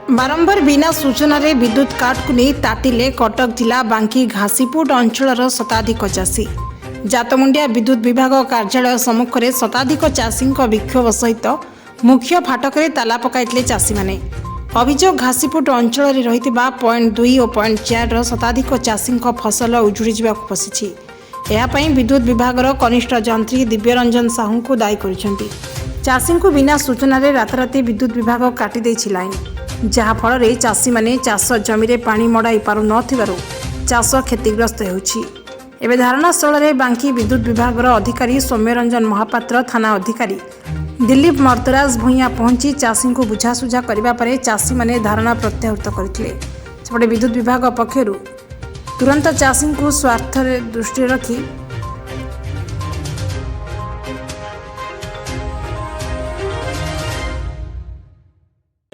ବାରମ୍ବାର ବିନା ସୂଚନାରେ ବିଦ୍ୟୁତ କାଟକୁ ନେଇ ତାତିଲେ କଟକ ଜିଲ୍ଲା ବାଙ୍କି ଘାସିପୁଟ ଅଞ୍ଚଳର ଶତାଧିକ ଚାଷୀ। ଜାତମୁଣ୍ଡିଆ ବିଦ୍ୟୁତ ବିଭାଗ କାର୍ଯ୍ୟାଳୟ ସମ୍ମୁଖରେ ଶତାଧିକ ଚାଷୀଙ୍କ ବିକ୍ଷୋଭ ସହିତ ମୁଖ୍ୟ ଫାଟକରେ ତାଲା ପକାଇଥିଲେ ଚାଷୀମାନେ। ଅଭିଯୋଗ, ଘାସିପୁଟ ଅଞ୍ଚଳରେ ରହିଥିବା .2 ଓ .4ର ଶତାଧିକ ଚାଷୀଙ୍କ ଫସଲ ଉଜୁଡ଼ିଯିବାକୁ ବସିଛି। ଏହାପାଇଁ ବିଦ୍ୟୁତ ବିଭାଗର କନିଷ୍ଠ ଯନ୍ତ୍ରୀ ଦିବ୍ୟରଞ୍ଜନ ସାହୁଙ୍କୁ ଦାୟୀ କରିଛନ୍ତି। ଚାଷୀଙ୍କୁ ବିନା ସୂଚନାରେ ରାତାରାତି ବିଦ୍ୟୁତ ବିଭାଗ କାଟି ଦେଇଛି ଲାଇନ୍, ଯାହାଫଳରେ ଚାଷୀମାନେ ଚାଷ ଜମିରେ ପାଣି ମଡ଼ାଇ ପାରୁନଥିବାରୁ ଚାଷ କ୍ଷତିଗ୍ରସ୍ତ ହେଉଛି। ଏବେ ଧାରଣାସ୍ଥଳରେ ବାଙ୍କି ବିଦ୍ୟୁତ ବିଭାଗର ଅଧିକାରୀ ସୌମ୍ୟରଞ୍ଜନ ମହାପାତ୍ର, ଥାନା ଅଧିକାରୀ ଦିଲ୍ଲୀପ ମର୍ତ୍ତରାଜ ଭୂଇଁଆ ପହଞ୍ଚି ଚାଷୀଙ୍କୁ ବୁଝାସୁଝା କରିବା ପରେ ଚାଷୀମାନେ ଧାରଣା ପ୍ରତ୍ୟାହୃତ କରିଥିଲେ। ସେପଟେ ବିଦ୍ୟୁତ ବିଭାଗ ପକ୍ଷରୁ ତୁରନ୍ତ ଚାଷୀଙ୍କୁ ସ୍ୱାର୍ଥରେ ଦୃଷ୍ଟିରେ ରଖି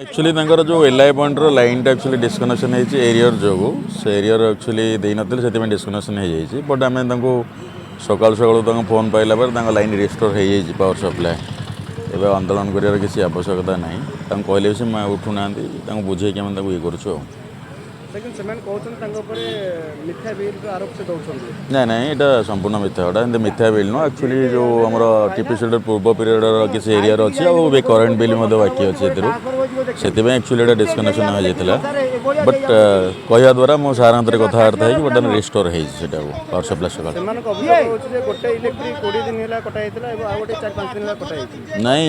ଆକ୍ଚୁଆଲି ତାଙ୍କର ଯେଉଁ ଏଲ୍ I ପଏଣ୍ଟର ଲାଇନ୍ଟା ଆକ୍ଚୁଆଲି ଡିସ୍କନେକ୍ସନ୍ ହେଇଛି ଏରିୟର ଯୋଗୁଁ। ସେ ଏରିୟର ଆକ୍ଚୁଆଲି ଦେଇନଥିଲେ, ସେଥିପାଇଁ ଡିସ୍କନେକ୍ସନ୍ ହେଇଯାଇଛି। ବଟ୍ ଆମେ ତାଙ୍କୁ ସକାଳୁ ସକାଳୁ ତାଙ୍କ ଫୋନ୍ ପାଇଲା ପରେ ତାଙ୍କ ଲାଇନ୍ ରିଷ୍ଟୋର୍ ହେଇଯାଇଛି, ପାୱାର ସପ୍ଲାଏ। ଏବେ ଆନ୍ଦୋଳନ କରିବାର କିଛି ଆବଶ୍ୟକତା ନାହିଁ। ତାଙ୍କୁ କହିଲେ ବି ସେ ଉଠୁନାହାନ୍ତି। ତାଙ୍କୁ ବୁଝେଇକି ଆମେ ତାକୁ ଇଏ କରୁଛୁ ଆଉ। କିନ୍ତୁ ସେମାନେ କହୁଛନ୍ତି, ତାଙ୍କ ଉପରେ ମିଥ୍ୟା ବିଲ୍ର ଆରୋପ ସେ ଦେଉଛନ୍ତି। ନାଇଁ ନାଇଁ, ଏଇଟା ସମ୍ପୂର୍ଣ୍ଣ ମିଥ୍ୟା କଥା। ଏମିତି ମିଥ୍ୟା ବିଲ୍ ନୁହଁ। ଆକ୍ଚୁଆଲି ଯେଉଁ ଆମର ଟିପି ସିଡର ପୂର୍ବ ପିରିୟଡ଼ର କିଛି ଏରିଆର ଅଛି, ଆଉ ଏବେ କରେଣ୍ଟ ବିଲ୍ ମଧ୍ୟ ବାକି ଅଛି ଏଥିରୁ। ସେଥିପାଇଁ ଆକ୍ଚୁଆଲି ଏଇଟା ଡିସ୍କନେକ୍ସନ୍ ହୋଇଯାଇଥିଲା। ବଟ୍ କହିବା ଦ୍ୱାରା ମୋ ସାର୍ ହାତରେ କଥାବାର୍ତ୍ତା ହେଇକି ବର୍ତ୍ତମାନ ରିଷ୍ଟୋର୍ ହେଇଛି ସେଇଟାକୁ ପାୱାର ସପ୍ଲାଏ ସକାଳ। ସେମାନଙ୍କ ଅଭିଯୋଗ ହେଉଛି ଯେ ଗୋଟେ ଇଲେକ୍ଟ୍ରିକ୍ 20 ଦିନ ହେଲା କଟା ହେଇଥିଲା ଏବଂ ଆଉ ଗୋଟେ 4-5 ଦିନ ହେଲା କଟା ହେଇଛି। ନାଇଁ,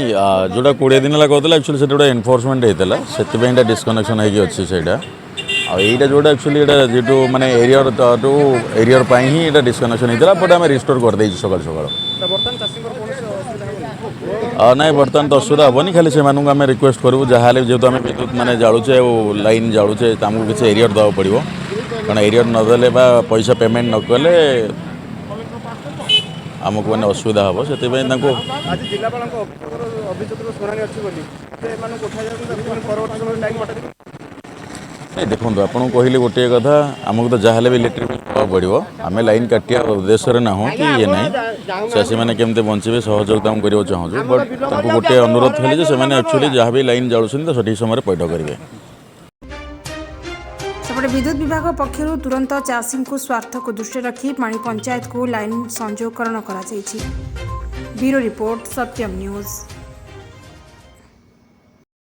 ଯେଉଁଟା 20 ଦିନ ହେଲା କହୁଥିଲା, ଆକ୍ଚୁଆଲି ସେଟା ଗୋଟେ ଏନଫୋର୍ସମେଣ୍ଟ ହେଇଥିଲା, ସେଥିପାଇଁ ଏଇଟା ଡିସ୍କନେକ୍ସନ୍ ହେଇକି ଅଛି ସେଇଟା। ଆଉ ଏଇଟା ଯେଉଁଟା ଆକ୍ଚୁଆଲି ଏଇଟା ଯେହେତୁ ମାନେ ଏରିୟର ଟୁ ଏରିୟର ପାଇଁ ହିଁ ଏଇଟା ଡିସ୍କନେକ୍ସନ୍ ହେଇଥିଲା। ବଟ୍ ଆମେ ରିଷ୍ଟୋର୍ କରିଦେଇଛୁ ସକାଳୁ ସକାଳୁ। ତ ବର୍ତ୍ତମାନ ଚାଷୀଙ୍କର କୌଣସି ଅସୁବିଧା ହେବନି? ନାଇଁ, ବର୍ତ୍ତମାନ ତ ଅସୁବିଧା ହେବନି। ଖାଲି ସେମାନଙ୍କୁ ଆମେ ରିକ୍ୱେଷ୍ଟ କରିବୁ, ଯାହାହେଲେ ବି ଯେହେତୁ ଆମେ ବିଦ୍ୟୁତ ମାନେ ଜାଳୁଛେ ଆଉ ଲାଇନ୍ ଜାଳୁଛେ, ତ ଆମକୁ କିଛି ଏରିୟର ଦେବାକୁ ପଡ଼ିବ। କାରଣ ଏରିୟର ନଦେଲେ ବା ପଇସା ପେମେଣ୍ଟ ନ କଲେ ଆମକୁ ମାନେ ଅସୁବିଧା ହେବ। ସେଥିପାଇଁ ତାଙ୍କୁ ଆଜି ଜିଲ୍ଲାପାଳଙ୍କ ଅଭିଯୋଗର ଶୁଣାଣି ଅଛି ବୋଲି ସେ ଏମାନଙ୍କୁ ଉଠାଯାଉଛନ୍ତି, ପୁଣି ପରବର୍ତ୍ତୀ ସମୟରେ ଲାଇନ୍ କଟାଯିବ। ନାଇଁ, ଦେଖନ୍ତୁ, ଆପଣଙ୍କୁ କହିଲି ଗୋଟିଏ କଥା, ଆମକୁ ତ ଯାହାହେଲେ ବି ଇଲେକ୍ଟ୍ରିକ୍ ବିଲ୍ ଦେବାକୁ ପଡ଼ିବ। ଆମେ ଲାଇନ୍ କାଟିବା ଉଦ୍ଦେଶ୍ୟରେ ନାହୁଁ କି ଇଏ ନାହିଁ। ଚାଷୀମାନେ କେମିତି ବଞ୍ଚିବେ, ସହଯୋଗ ତାଙ୍କୁ କରିବାକୁ ଚାହୁଁଛୁ। ବଟ୍ ତାଙ୍କୁ ଗୋଟିଏ ଅନୁରୋଧ ଥିଲେ ଯେ ସେମାନେ ଆକ୍ଚୁଆଲି ଯାହା ବି ଲାଇନ୍ ଜାଳୁଛନ୍ତି, ତ ସଠିକ୍ ସମୟରେ ପଇଠ କରିବେ। ସେପଟେ ବିଦ୍ୟୁତ ବିଭାଗ ପକ୍ଷରୁ ତୁରନ୍ତ ଚାଷୀଙ୍କୁ ସ୍ୱାର୍ଥକୁ ଦୃଷ୍ଟିରେ ରଖି ପାଣି ପଞ୍ଚାୟତକୁ ଲାଇନ୍ ସଂଯୋଗକରଣ କରାଯାଇଛି। Bureau report, Satyam news.